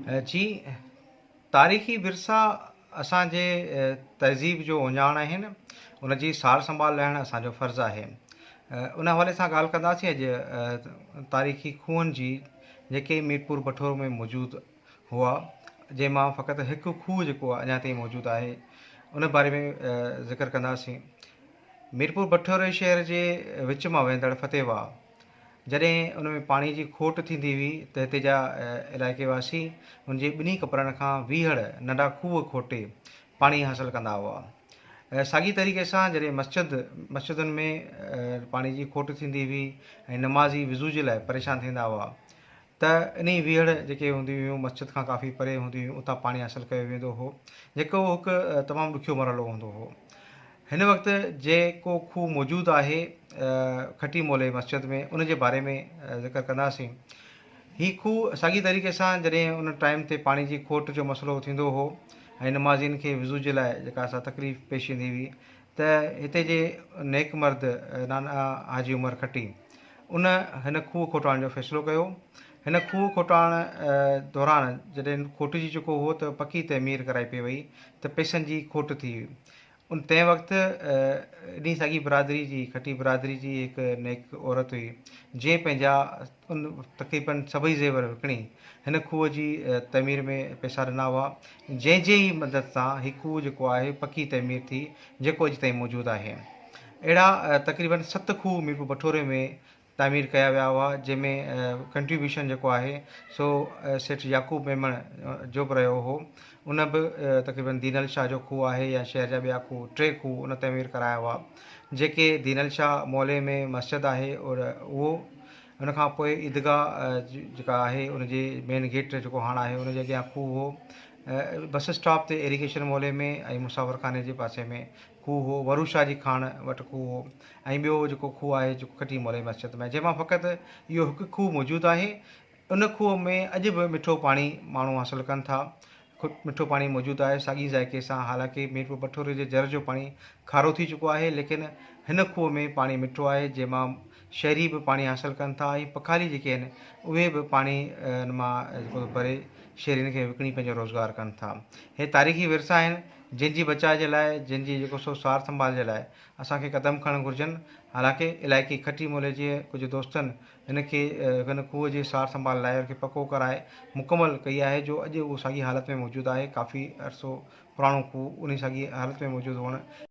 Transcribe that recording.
جي تاريخي ورثا اسان جي تهذيب جو اهڃاڻ آهن، ان جي سار سنڀال لهڻ اسان جو فرض آهي. ان حوالي سان ڳالهه ڪنداسين اڄ تاريخي کوهن جي جيڪي ميرپور بٺورو ۾ موجود هئا، جنهن مان فقط هڪ کوهه جيڪو اڃا تائين موجود آهي، ان باري ۾ ذڪر ڪنداسين. ميرپور بٺوري شهر جي وچ مان وهندڙ فتح واهه جڏهن ان ۾ پاڻي جي کوٽ ٿيندي هئي ته هتي جا علائقي واسي ان جي ٻنهي ڪپرن کان ويهڙ ننڍا کوهه کوٽي پاڻي حاصل ڪندا هئا. ساڳئي طريقي سان جڏهن مسجد مسجدن ۾ پاڻي جي کوٽ ٿيندي هئي ۽ نمازي وضو جي لاء پريشان ٿيندا هئا ته انهي ويهڙ جيڪي هونديون هيون مسجد کان ڪافي پري هونديون هيون اتان پاڻي حاصل ڪيو ويندو هو جيڪو هڪ تمام ڏکيو مرحلو هوندو هو. هن وقت جيڪو کوهه موجود آهي کٽي مولي مسجد ۾ ان جي باري ۾ ذڪر ڪنداسين. هي کوهه ساڳي طريقي سان جڏهن ان ٽائيم تي پاڻي جي کوٽ جو مسئلو ٿيندو هو ۽ نمازين کي وضو جي لاء جيڪا سا تڪليف پيش ايندي هئي ته هتي جي نيڪ مرد نانا حاجي عمر کٽي ان هن کوهه کوٽائڻ جو فيصلو ڪيو. هن کوهه کوٽائڻ دوران جڏهن کوٽجي چڪو هو ته پڪي تعمير ڪرائي پئي وئي ته پئسن جي کوٽ ٿي وئي. ان تنهن وقت انهي ساڳي برادري جي کٽي برادري جي هڪ نيڪ عورت هئي جنهن پنهنجا ان تقريبن سڀئي زيور وڪڻي هن کوهه جي تعمير ۾ پئسا ڏنا هئا جنهن جي ئي مدد سان هي کوهه جيڪو آهي پڪي تعمير ٿي جيڪو اڄ تائين موجود آهي. اهڙا تقريبن ست کوهه ميرپور بٺوري ۾ تعمير ڪيا ويا هئا جنهن ۾ ڪنٽريبيوشن جيڪو آهي سو سيٺ يعقوب ميمڻ جو به رهيو هو ان به تقريبن دينل شاهه جو کوهه آهي يا شهر جا ٻيا کوهه ٽي کوهه ان تعمير ڪرايا هئا جيڪي دينل شاهه محلي ۾ مسجد آهي اور اهو ان کان پوء عيدگاهه جيڪا آهي ان جي مين گيٽ جيڪو هاڻ آهي ان جي اڳيان کوهه هو بس اسٽاپ تي ايريگيشن محلي ۾ ۽ مسافر خاني جي پاسي ۾ کوهه هو، ورو شاهه جي کاڻ وٽ کوهه هو ۽ ٻيو جيڪو کوهه آهي جيڪو کٽي مولوي مسجد ۾ جنهن مان فقط اهو هڪ کوهه موجود آهي. ان کوهه ۾ اڄ به مٺو پاڻي ماڻهو حاصل ڪن ٿا. مٺو پاڻي موجود آهي ساڳي ذائقي سان حالانڪه ميرپور بٺوري جي جر جو پاڻي کارو ٿي چڪو آهي ليڪن هن کوهه ۾ پاڻي مٺو آهي جنهن مان شهري به پاڻي حاصل ڪن ٿا ۽ پکالي جيڪي آهن اهي به پاڻي ان مان جيڪو ڀري شهرين کي وڪڻي پنهنجو روزگار ڪن ٿا. هي تاريخي ورثا آهن. جن جي بچاء جي لاء، جن جي جيڪو سو سار سنڀال جي لاء اسان کي قدم کڻڻ گهرجن. حالانڪه علائقي کٽي مولي جي ڪجهه دوستن هن کي هن کوهه جي سار سنڀال لاء ان کي پڪو ڪرائي مڪمل ڪئي آهي جو اڄ اهو ساڳي حالت ۾ موجود آهي. ڪافي عرصو پراڻو کوهه انهي ساڳي حالت ۾ موجود هئڻ.